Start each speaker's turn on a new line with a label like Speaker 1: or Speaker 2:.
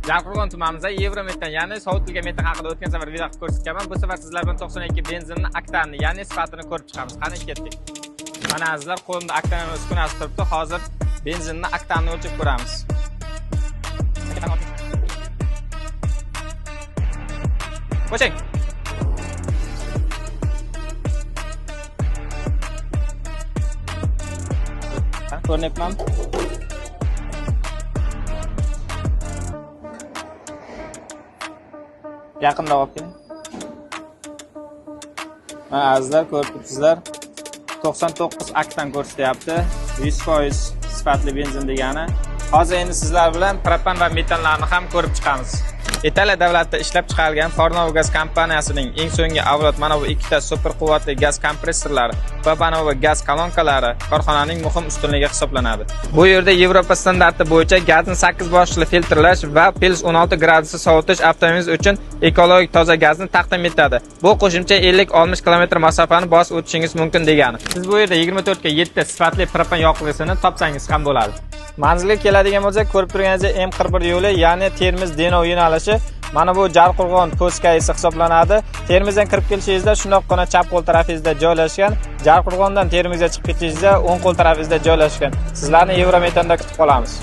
Speaker 1: Jarqo'rg'on tumanimizda Yevrometan, ya'ni sovutilgan metan haqida o'tgan safar video qilib ko'rsatganman. Bu safar sizlar bilan 92 benzinni oktanni, ya'ni sifatini ko'rib chiqamiz. Qani ketdik. Mana azizlar, qo'limda oktan uskunasi turibdi. Hozir benzinni oktanni o'lchab ko'ramiz. Qo'shing. Ko'rinyapmanmi? Yaqinroq olib keling. Mana azizlar, ko'rib turibsizlar. 99 oktan ko'rsatyapti. 100% sifatli benzin degani. Hozir endi sizlar bilan propan va metanlarni ham ko'rib chiqamiz. Italiya davlatida ishlab chiqarilgan Fornovo gaz kompaniyasining eng so'nggi avlod mana bu ikkita super quvvatli gaz kompressorlari va mana bu gaz kolonkalari korxonaning muhim ustunligi hisoblanadi. Bu yerda Yevropa standarti bo'yicha gazni 8 bosqichli filtrlash va plus 16 gradusda sovutish avtomobil uchun ekologik toza gazni taqdim etadi. Bu qo'shimcha 50-60 km masofani bosib o'tishingiz mumkin degani. Siz bu yerda 24 ga 7 sifatli propan yoqilg'isini topsangiz ham bo'ladi. Manzilga keladigan bo'lsak, ko'rib turganingizdek M41 yo'li, ya'ni Termiz Denov yo'nalishi, mana bu Jarqo'rg'on postkasi hisoblanadi. Termizdan kirib kelishingizda shundoqqina chap qo'l tarafingizda joylashgan, Jarqo'rg'ondan Termizga chiqib ketishingizda o'ng qo'l tarafingizda joylashgan. Sizlarni Yevrometanda kutib qolamiz.